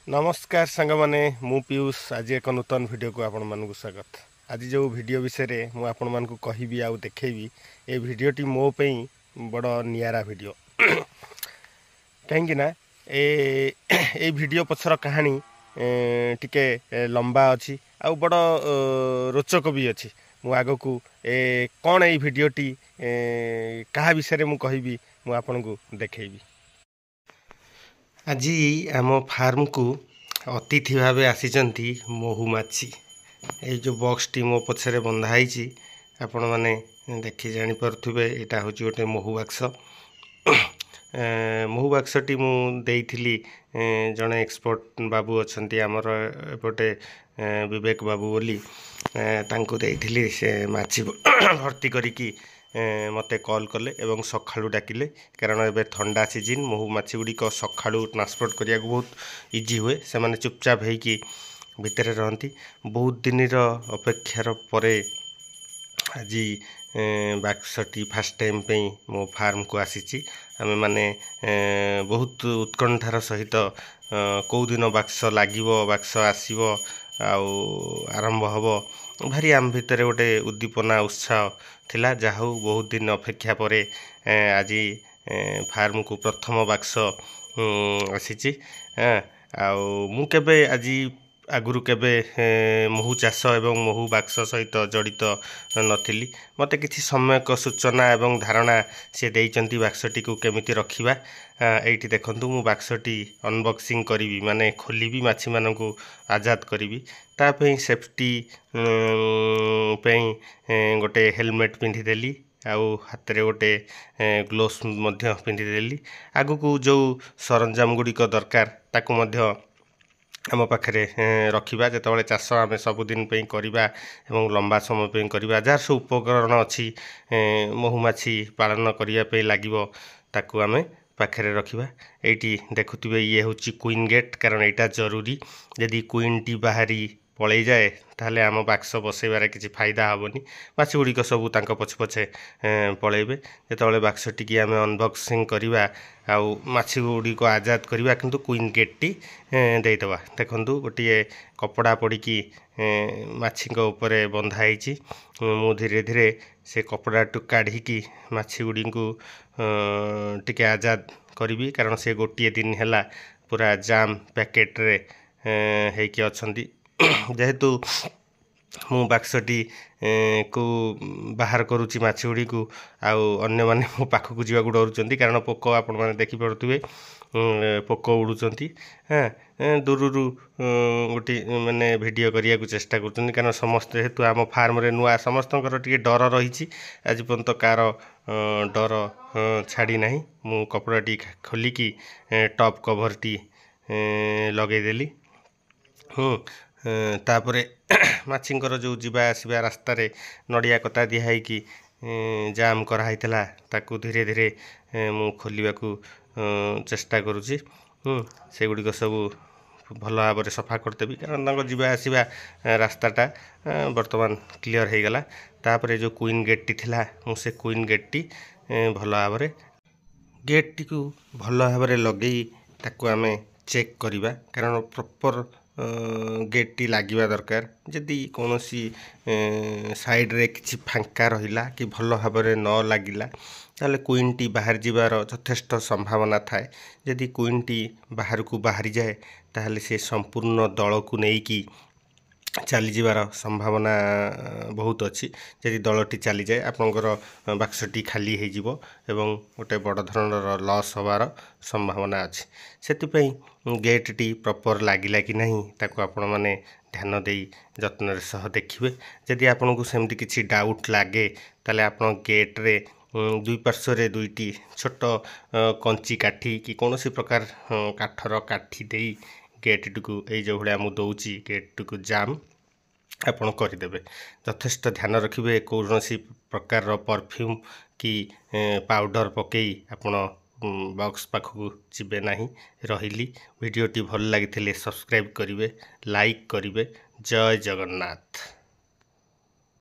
ନମସ୍କାର ସାଙ୍ଗମାନେ, ମୁଁ ପିୟୁଷ। ଆଜି ଏକ ନୂତନ ଭିଡ଼ିଓକୁ ଆପଣମାନଙ୍କୁ ସ୍ୱାଗତ। ଆଜି ଯେଉଁ ଭିଡ଼ିଓ ବିଷୟରେ ମୁଁ ଆପଣମାନଙ୍କୁ କହିବି ଆଉ ଦେଖେଇବି, ଏ ଭିଡ଼ିଓଟି ମୋ ପାଇଁ ବଡ଼ ନିଆରା ଭିଡ଼ିଓ। କାହିଁକି ନା ଏଇ ଭିଡ଼ିଓ ପଛର କାହାଣୀ ଟିକେ ଲମ୍ବା ଅଛି ଆଉ ବଡ଼ ରୋଚକ ବି ଅଛି। ମୁଁ ଆଗକୁ ଏ କ'ଣ, ଏଇ ଭିଡ଼ିଓଟି କାହା ବିଷୟରେ ମୁଁ କହିବି, ମୁଁ ଆପଣଙ୍କୁ ଦେଖେଇବି। ଆଜି ଆମ ଫାର୍ମକୁ ଅତିଥି ଭାବେ ଆସିଛନ୍ତି ମହୁମାଛି। ଏଇ ଯେଉଁ ବକ୍ସଟି ମୋ ପଛରେ ବନ୍ଧା ହେଇଛି, ଆପଣମାନେ ଦେଖି ଜାଣିପାରୁଥିବେ, ଏଇଟା ହେଉଛି ଗୋଟେ ମହୁ ବାକ୍ସ। ମହୁ ବାକ୍ସଟି ମୁଁ ଦେଇଥିଲି, ଜଣେ ଏକ୍ସପର୍ଟ ବାବୁ ଅଛନ୍ତି ଆମର ଏପଟେ, ବିବେକ ବାବୁ ବୋଲି, ତାଙ୍କୁ ଦେଇଥିଲି। ସେ ମାଛି ଭର୍ତ୍ତି କରିକି ମୋତେ କଲ୍ କଲେ ଏବଂ ସକାଳୁ ଡାକିଲେ, କାରଣ ଏବେ ଥଣ୍ଡା ସିଜିନ୍, ମହୁମାଛି ଗୁଡ଼ିକ ସକାଳୁ ଟ୍ରାନ୍ସପୋର୍ଟ କରିବାକୁ ବହୁତ ଇଜି ହୁଏ। ସେମାନେ ଚୁପଚାପ ହେଇକି ଭିତରେ ରହନ୍ତି। ବହୁତ ଦିନର ଅପେକ୍ଷାର ପରେ ଆଜି ବାକ୍ସଟି ଫାଷ୍ଟ ଟାଇମ୍ ପାଇଁ ମୋ ଫାର୍ମକୁ ଆସିଛି। ଆମେମାନେ ବହୁତ ଉତ୍କଣ୍ଠାର ସହିତ କେଉଁ ଦିନ ବାକ୍ସ ଲାଗିବ, ବାକ୍ସ ଆସିବ ଆଉ ଆରମ୍ଭ ହେବ, ଭାରି ଆମ ଭିତରେ ଗୋଟେ ଉଦ୍ଦୀପନା, ଉତ୍ସାହ ଥିଲା। ଯାହା ହଉ, ବହୁତ ଦିନ ଅପେକ୍ଷା ପରେ ଆଜି ଫାର୍ମକୁ ପ୍ରଥମ ବାକ୍ସ ଆସିଛି। ଆଉ ମୁଁ କେବେ ଆଜି ଆଗରୁ କେବେ ମହୁ ଚାଷ ଏବଂ ମହୁ ବାକ୍ସ ସହିତ ଜଡ଼ିତ ନଥିଲି। ମୋତେ କିଛି ସମ୍ୟକ ସୂଚନା ଏବଂ ଧାରଣା ସେ ଦେଇଛନ୍ତି ବାକ୍ସଟିକୁ କେମିତି ରଖିବା। ଏଇଠି ଦେଖନ୍ତୁ, ମୁଁ ବାକ୍ସଟି ଅନବକ୍ସିଂ କରିବି, ମାନେ ଖୋଲିବି, ମାଛିମାନଙ୍କୁ ଆଜାଦ କରିବି। ତା ପାଇଁ ସେଫ୍ଟି ପାଇଁ ଗୋଟେ ହେଲମେଟ୍ ପିନ୍ଧିଦେଲି ଆଉ ହାତରେ ଗୋଟେ ଗ୍ଲୋଭ୍ସ ମଧ୍ୟ ପିନ୍ଧିଦେଲି। ଆଗକୁ ଯେଉଁ ସରଞ୍ଜାମ ଗୁଡ଼ିକ ଦରକାର, ତାକୁ ମଧ୍ୟ ଆମ ପାଖରେ ରଖିବା। ଯେତେବେଳେ ଚାଷ ଆମେ ସବୁଦିନ ପାଇଁ କରିବା ଏବଂ ଲମ୍ବା ସମୟ ପାଇଁ କରିବା, ଯାହାର ସବୁ ଉପକରଣ ଅଛି ମହୁମାଛି ପାଳନ କରିବା ପାଇଁ ଲାଗିବ, ତାକୁ ଆମେ ପାଖରେ ରଖିବା। ଏଇଠି ଦେଖୁଥିବେ, ଇଏ ହେଉଛି କୁଇନ୍ ଗେଟ୍, କାରଣ ଏଇଟା ଜରୁରୀ। ଯଦି କୁଇନ୍ଟି ବାହାରି ପଳେଇଯାଏ, ତାହେଲେ ଆମ ବାକ୍ସ ବସେଇବାରେ କିଛି ଫାଇଦା ହେବନି। ମାଛି ଗୁଡ଼ିକ ସବୁ ତାଙ୍କ ପଛେ ପଛେ ପଳେଇବେ। ଯେତେବେଳେ ବାକ୍ସଟିକି ଆମେ ଅନବକ୍ସିଂ କରିବା ଆଉ ମାଛି ଗୁଡ଼ିକ ଆଜାଦ କରିବା, କିନ୍ତୁ କୁଇନ୍ ଗେଟ୍ଟି ଦେଇଦେବା। ଦେଖନ୍ତୁ, ଗୋଟିଏ କପଡ଼ା ପଡ଼ିକି ମାଛିଙ୍କ ଉପରେ ବନ୍ଧା ହେଇଛି। ମୁଁ ଧୀରେ ଧୀରେ ସେ କପଡ଼ାଟୁ କାଢ଼ିକି ମାଛି ଗୁଡ଼ିକୁ ଟିକେ ଆଜାଦ କରିବି, କାରଣ ସେ ଗୋଟିଏ ଦିନ ହେଲା ପୁରା ଜାମ୍ ପ୍ୟାକେଟ୍ରେ ହେଇକି ଅଛନ୍ତି। ଯେହେତୁ ମୁଁ ବାକ୍ସଟି କୁ ବାହାର କରୁଛି ମାଛି ଗୁଡ଼ିକୁ, ଆଉ ଅନ୍ୟମାନେ ମୋ ପାଖକୁ ଯିବାକୁ ଡରୁଛନ୍ତି, କାରଣ ପୋକ, ଆପଣମାନେ ଦେଖିପାରୁଥିବେ, ପୋକ ଉଡ଼ୁଛନ୍ତି। ହଁ, ଦୂରରୁ ଗୋଟିଏ ମାନେ ଭିଡ଼ିଓ କରିବାକୁ ଚେଷ୍ଟା କରୁଛନ୍ତି, କାରଣ ସମସ୍ତେ ଯେହେତୁ ଆମ ଫାର୍ମରେ ନୂଆ, ସମସ୍ତଙ୍କର ଟିକେ ଡର ରହିଛି। ଆଜି ପର୍ଯ୍ୟନ୍ତ କାହାର ଡର ଛାଡ଼ି ନାହିଁ। ମୁଁ କପଡ଼ାଟି ଖୋଲିକି ଟପ୍ କଭରଟି ଲଗେଇଦେଲି। ତାପରେ ମାଛିଙ୍କର ଯେଉଁ ଯିବା ଆସିବା ରାସ୍ତାରେ ନଡ଼ିଆ କତା ଦିଆ ହେଇକି ଜାମ୍ କରାହେଇଥିଲା, ତାକୁ ଧୀରେ ଧୀରେ ମୁଁ ଖୋଲିବାକୁ ଚେଷ୍ଟା କରୁଛି। ସେଗୁଡ଼ିକ ସବୁ ଭଲ ଭାବରେ ସଫା କରିଦେବି, କାରଣ ତାଙ୍କ ଯିବା ଆସିବା ରାସ୍ତାଟା ବର୍ତ୍ତମାନ କ୍ଲିଅର୍ ହେଇଗଲା। ତାପରେ ଯେଉଁ କୁଇନ୍ ଗେଟ୍ଟି ଥିଲା, ମୁଁ ସେ କୁଇନ୍ ଗେଟ୍ଟି ଭଲ ଭାବରେ ଗେଟ୍ଟିକୁ ଭଲ ଭାବରେ ଲଗେଇ ତାକୁ ଆମେ ଚେକ୍ କରିବା, କାରଣ ପ୍ରପର୍ ଗେଟ୍ଟି ଲାଗିବା ଦରକାର। ଯଦି କୌଣସି ସାଇଡ଼୍ରେ କିଛି ଫାଙ୍କା ରହିଲା କି ଭଲ ଭାବରେ ନ ଲାଗିଲା, ତାହେଲେ କୁଇନ୍ଟି ବାହାରି ଯିବାର ଯଥେଷ୍ଟ ସମ୍ଭାବନା ଥାଏ। ଯଦି କୁଇନ୍ଟି ବାହାରକୁ ବାହାରିଯାଏ, ତାହେଲେ ସେ ସମ୍ପୂର୍ଣ୍ଣ ଦଳକୁ ନେଇକି ଚାଲିଯିବାର ସମ୍ଭାବନା ବହୁତ ଅଛି। ଯଦି ଦଳଟି ଚାଲିଯାଏ, ଆପଣଙ୍କର ବାକ୍ସଟି ଖାଲି ହେଇଯିବ ଏବଂ ଗୋଟେ ବଡ଼ ଧରଣର ଲସ୍ ହେବାର ସମ୍ଭାବନା ଅଛି। ସେଥିପାଇଁ ଗେଟ୍ଟି ପ୍ରପର୍ ଲାଗିଲା କି ନାହିଁ, ତାକୁ ଆପଣମାନେ ଧ୍ୟାନ ଦେଇ ଯତ୍ନର ସହ ଦେଖିବେ। ଯଦି ଆପଣଙ୍କୁ ସେମିତି କିଛି ଡାଉଟ୍ ଲାଗେ, ତାହେଲେ ଆପଣ ଗେଟ୍ରେ ଦୁଇ ପାର୍ଶ୍ୱରେ ଦୁଇଟି ଛୋଟ କଞ୍ଚି କାଠି କି କୌଣସି ପ୍ରକାର କାଠର କାଠି ଦେଇ ଗେଟ୍ଟିକୁ, ଏଇ ଯେଉଁ ଭଳିଆ ମୁଁ ଦେଉଛି, ଗେଟ୍ଟିକୁ ଜାମ୍ ଆପଣ କରିଦେବେ। ଯଥେଷ୍ଟ ଧ୍ୟାନ ରଖିବେ, କୌଣସି ପ୍ରକାରର ପରଫ୍ୟୁମ୍ କି ପାଉଡ଼ର ପକାଇ ଆପଣ ବକ୍ସ ପାଖକୁ ଯିବେ ନାହିଁ। ରହିଲି। ଭିଡ଼ିଓଟି ଭଲ ଲାଗିଥିଲେ ସବସ୍କ୍ରାଇବ୍ କରିବେ, ଲାଇକ୍ କରିବେ। ଜୟ ଜଗନ୍ନାଥ।